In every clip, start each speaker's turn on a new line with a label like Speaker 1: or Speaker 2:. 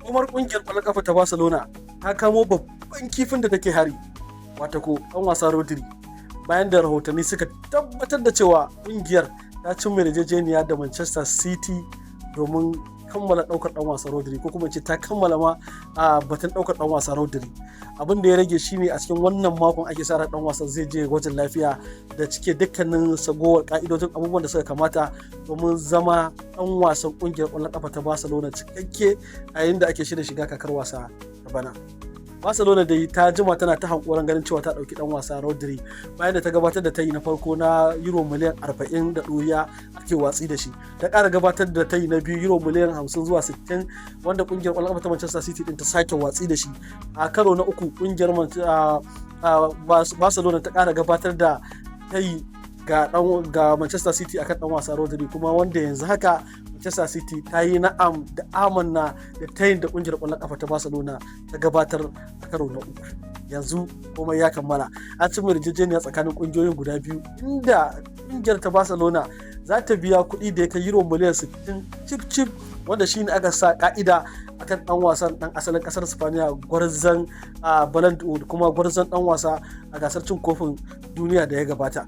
Speaker 1: Hukumar kungiyar kwallon kafa ta Barcelona ta kamo babban kifin da take hari, wato ko dan wasa Rodri, bayan da rahotanni suka tabbatar da cewa kungiyar ta cimma yarjejeniya da Manchester City domin kammala daukar dan wasa Rodri, ko kuma ce ta kammala ma a batun daukar dan wasa Rodri. Abin da ya rage shine a cikin wannan makon ake sa ran dan wasan zai je gwajin lafiya da cike dukkanin sagowar ka'idojin abubuwan da suka kamata domin zama dan wasan kungiyar kwallon kafa ta Barcelona cikakke, a yayin da ake shirin shiga kakar wasa ta bana. Barcelona dai ta jima tana ta hankoran ganin cewa ta dauki dan wasa Rodri, bayan da ta gabatar da tayi na farko na euro miliyan 40 da ɗoriya ake watsi da shi. Ta ƙara gabatar da tayi na biyu, euro miliyan 50 zuwa 60, wanda kungiyar ƙwallon kafa ta Manchester City din ta sake watsi da shi. A karo na uku, kungiyar Barcelona ta ƙara gabatar da tayi ga Manchester City akan dan wasa Rodri kuma, wanda yanzu haka Manchester City ta yi na'am da amanna da tayin da kungiyar kwallon kafa ta Barcelona ta gabatar a karo na uku. Yanzu komai ya kammala, an cimma yarjejeniya tsakanin kungiyoyin guda biyu, inda kungiyar ta Barcelona za ta biya kuɗi da ya kai euro miliyan 60 cif cif, wanda shine aka sa ka'ida akan dan wasan dan asalin kasar Spaniya, gwarzon Ballon d'Or kuma gwarzon dan wasa a gasar cin kofin duniya da ya gabata.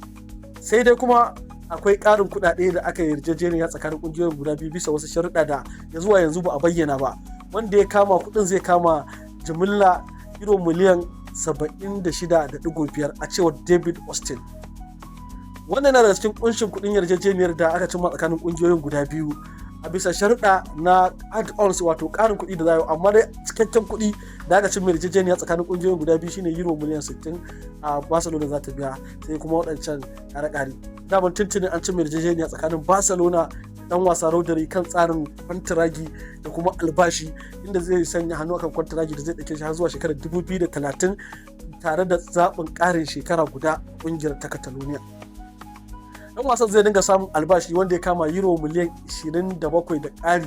Speaker 1: Sai dai kuma akwai ƙarin kuɗaɗe da aka yarjejeniya tsakanin ƙungiyoyin guda biyu bisa wasu sharuɗa da ya zuwa yanzu ba a bayyana ba, wanda ya kama kuɗin zai kama jimilla euro miliyan 76.5, a cewar David Ornstein. Wannan na daga cikin kunshin kuɗin yarjejeniyar da aka cimma tsakanin ƙungiyoyin guda biyu a bisa sharuɗa na add-ons, wato ƙarin kuɗi da za yi. Amma dai cikakken kuɗi da aka cimma yarjejeniya tsakanin ƙungiyoyin guda biyu shine euro miliyan 60 a Barcelona za ta biya, sai kuma waɗancan ƙare-ƙare. Daman tuntuni an cimma yarjejeniya tsakanin Barcelona dan wasa Rodri kan tsarin kwantiragi da kuma albashi, inda zai sanya hannu akan kwantiragi da zai ɗauke shi har zuwa shekarar 2030, tare da zaɓin ƙarin shekara guda ƙungiyar ta Catalonia. Dan wasan zai dinga samun albashi wanda ya kama euro miliyan 27 da ƙari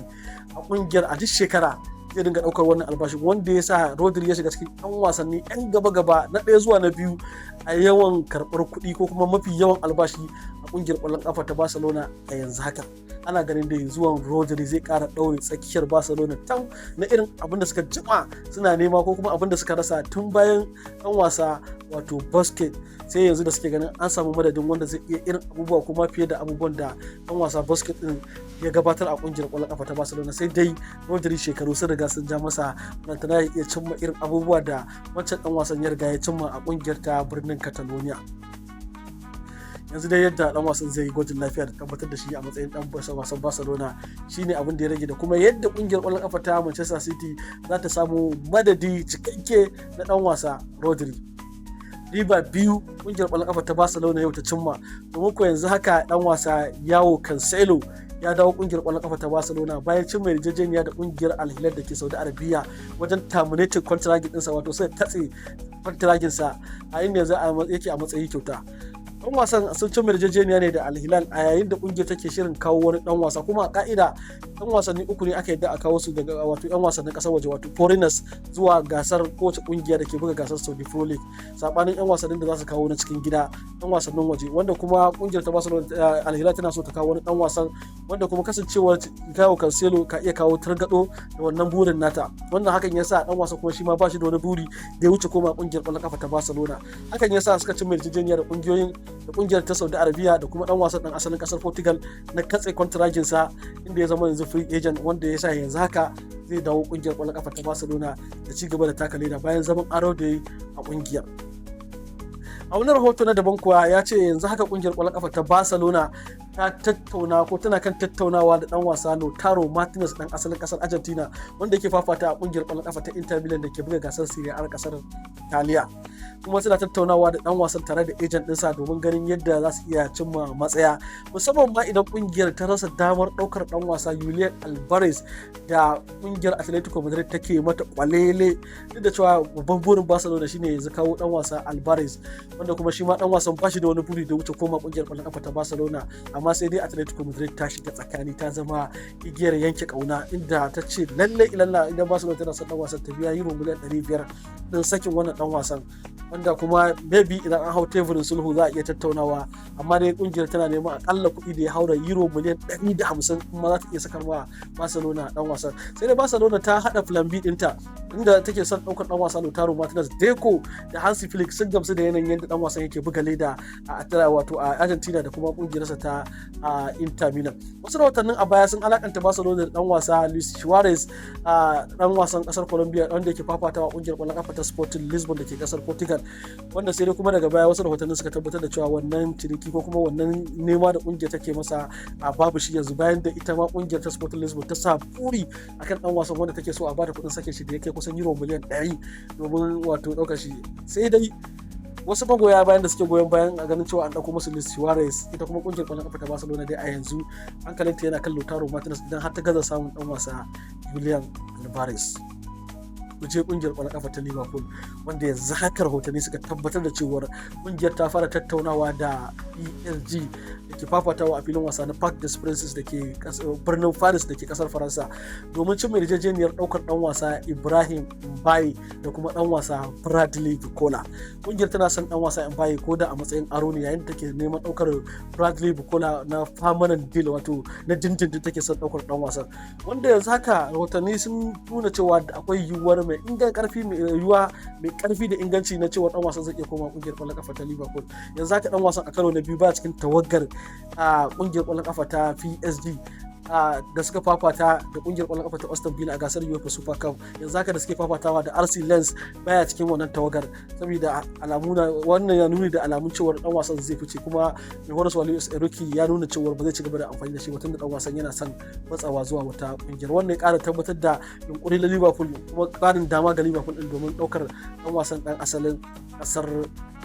Speaker 1: a ƙungiyar. A duk shekara zai dinga ɗaukar wannan albashi, wanda ya sa Rodri ya shiga cikin 'yan wasanni 'yan gaba-gaba na ɗaya zuwa na biyu a yawan karɓar kuɗi ko kuma mafi yawan albashi a ƙungiyar ƙwallon ƙafa ta Barcelona a yanzu haka. Ana ganin da zuwan Rodri zai ƙara ɗaure tsakiyar Barcelona tam na irin abin da suka jima suna nema ko kuma abin da suka rasa tun bayan ɗan wasa wato Busquets. Sai yanzu da suke ganin an samu madadin wanda zai iya irin abubuwa kuma fiye da abubuwan da ɗan wasa Busquets din ya gabatar a ƙungiyar ƙwallon ƙafa ta Barcelona. Sai dai Rodri shekaru sun riga sun ja masa, balantana ya iya cimma irin abubuwa da wancan ɗan wasan ya riga ya cimma a ƙungiyar ta birnin Catalonia. Yanzu dai yadda dan wasan zai yi gwajin lafiya da tabbatar da shi a matsayin dan wasan Barcelona shine abin da ya rage, da kuma yadda kungiyar kwallon kafa ta Manchester City za ta samu madadi cikakke na dan wasa Rodri. Riba biyu kungiyar kwallon kafa ta Barcelona yau ta cimma, domin ko yanzu haka dan wasa Joao Cancelo ya dawo kungiyar kwallon kafa ta Barcelona bayan cimma yarjejeniya da kungiyar Al Hilal da ke Saudi Arabia wajen terminating contract ɗinsa, wato sai katse contract sa a inda yanzu yake a matsayin kyauta. Dan wasan sun cimma yarjejeniya ne da Al Hilal a yayin da kungiyar take shirin kawo wani dan wasa. Kuma a ka'ida dan wasanni uku ne aka yadda a kawo su daga wato yan wasannin kasar waje, wato foreigners, zuwa gasar kowace kungiya da ke buga gasar Saudi Pro League, sabanin yan wasannin da za su kawo na cikin gida, dan wasannin waje, wanda kuma kungiyar ta Barcelona, Al Hilal tana so ta kawo wani dan wasan, wanda kuma kasancewar kawo Cancelo ka iya kawo targado da wannan burin nata. Wannan hakan yasa dan wasan kuma shi ma ba shi da wani buri da ya wuce koma kungiyar kwallon kafa ta Barcelona. Hakan yasa suka cimma yarjejeniya da kungiyoyin da kungiyar ta Saudi Arabia da kuma dan wasan dan asalin kasar Portugal na katse kwantiragin sa, inda ya zama yanzu free agent, wanda ya sa yanzu haka zai dawo kungiyar kwallon kafa ta Barcelona da ci gaba da taka leda bayan zaman aro da yi a kungiyar. A wani rahoto na daban kuwa, ya ce yanzu haka kungiyar kwallon kafa ta Barcelona ta tattauna ko tana kan tattaunawa da dan wasa Lautaro Martinez, dan asalin kasar Argentina, wanda yake fafata a kungiyar kwallon kafa ta Inter Milan da ke buga gasar Serie A kasar Italiya. Kuma suna tattaunawa da dan wasan tare da agent ɗinsa domin ganin yadda za su iya cimma matsaya, musamman ma idan kungiyar ta rasa damar ɗaukar dan wasa Julian Alvarez da kungiyar Atletico Madrid take mata kwalele. Duk da cewa babban burin Barcelona shine yanzu kawo dan wasa Alvarez, wanda kuma shi ma dan wasan bashi da wani buri da wuce koma kungiyar kwallon kafa ta Barcelona, amma sai dai Atletico Madrid ta shiga tsakani, ta zama igiyar yanke kauna, inda ta ce lalle ilalla idan Barcelona tana son dan wasan, ta biya euro miliyan 500 din sakin wannan dan wasan. Wanda kuma maybe idan an hau teburin sulhu za a iya tattaunawa, amma dai kungiyar tana neman akalla kuɗi da ya haura euro miliyan 150 kuma za ta iya sakar ma Barcelona dan wasan. Sai dai Barcelona ta hada plan B dinta, inda take son ɗaukar dan wasa Lautaro Martinez. Deco da Hansi Flick sun gamsu da yanayin yadda dan wasan yake buga leda a wato a Argentina da kuma kungiyarsa ta Inter Milan. Wasu rahotannin a baya sun alakanta Barcelona da dan wasa Luis Suarez, dan wasan kasar Colombia wanda yake fafatawa kungiyar kwallon kafa ta Sporting Lisbon da ke kasar Portugal, wanda sai dai kuma daga baya wasu rahotannin suka tabbatar da cewa wannan ciniki ko kuma wannan nema da kungiyar take masa a babu shi yanzu, bayan da ita ma kungiyar ta Sporting Lisbon ta sa buri akan dan wasan, wanda take so a bata kuɗin sake shi da yake kusan euro miliyan 100 domin wato ɗaukar shi. Sai dai wasu magoya bayan da suke goyon bayan a ganin cewa an ɗauko musu Luis Suarez, ita kuma kungiyar kwallon kafa ta Barcelona dai a yanzu hankalinta yana kan Lautaro Martinez idan har ta gaza samun dan wasa Julian Alvarez. Mu je kungiyar kwallon kafa ta Liverpool, wanda yanzu haka rahotanni suka tabbatar da cewar kungiyar ta fara tattaunawa da PSG da ke fafatawa a filin wasa na Parc des Princes da ke birnin Paris da ke kasar Faransa, domin cimma yarjejeniyar daukar dan wasa Ibrahim Mbaye da kuma dan wasa Bradley Barcola. Kungiyar tana son dan wasa Mbaye ko da a matsayin aro ne, yayin da take neman daukar Bradley Barcola na permanent deal, wato na dindindin take son daukar dan wasan, wanda yanzu haka rahotanni sun nuna cewa akwai yiwuwar mai ingan karfi, mai yiwuwa mai karfi da inganci na cewa dan wasan zai iya koma kungiyar kwallon kafa ta Liverpool. Yanzu haka dan wasan a karo na biyu ba cikin tawagar a kungiyar kwallon kafa ta PSG da suka fafata da kungiyar kwallon kafa ta Aston Villa a gasar UEFA Super Cup. Yanzu haka da suke fafatawa da RC Lens baya cikin wannan tawagar, saboda alamu na wannan ya nuni da alamun cewar dan wasan zai fice. Kuma mai horaswa Luis Enrique ya nuna cewar ba zai ci gaba da amfani da shi ba, tunda dan wasan yana son matsawa zuwa wata kungiyar. Wannan ya kara tabbatar da yunkuri na Liverpool, kuma karin dama ga Liverpool din domin daukar dan wasan dan asalin kasar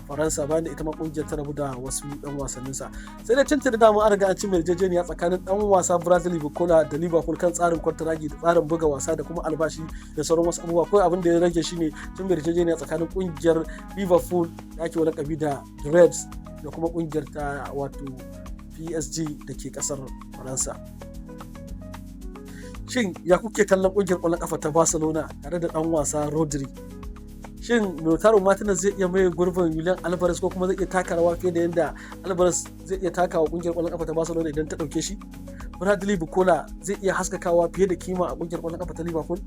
Speaker 1: Faransa, bayan da ita ma kungiyar ta rabu da wasu dan wasanninsa. Sai da cinta da dama an riga an ci yarjejeniya tsakanin dan wasa Bradley Barcola da Liverpool kan tsarin kwantaragi da tsarin buga wasa da kuma albashi da sauran wasu abubuwa. Kawai abin da ya rage shine cin yarjejeniya tsakanin kungiyar Liverpool da ake wani lakabi da The Reds da kuma kungiyar ta wato PSG da ke kasar Faransa. Shin ya kuke kallon kungiyar kwallon kafa ta Barcelona tare da dan wasa Rodri? Shin Lautaro Martinez zai iya mai gurbin Julian Alvarez, ko kuma zai iya taka rawa fiye da yadda Alvarez zai iya takawa kungiyar kwallon kafa ta Barcelona idan ta dauke shi? Bradley Barcola zai iya haskakawa fiye da kima a kungiyar kwallon kafa ta Liverpool?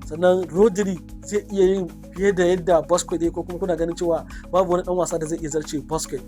Speaker 1: Sannan Rodri zai iya yin fiye da yadda Busquets, ko kuma kuna ganin cewa babu wani dan wasa da zai iya zarce Busquets?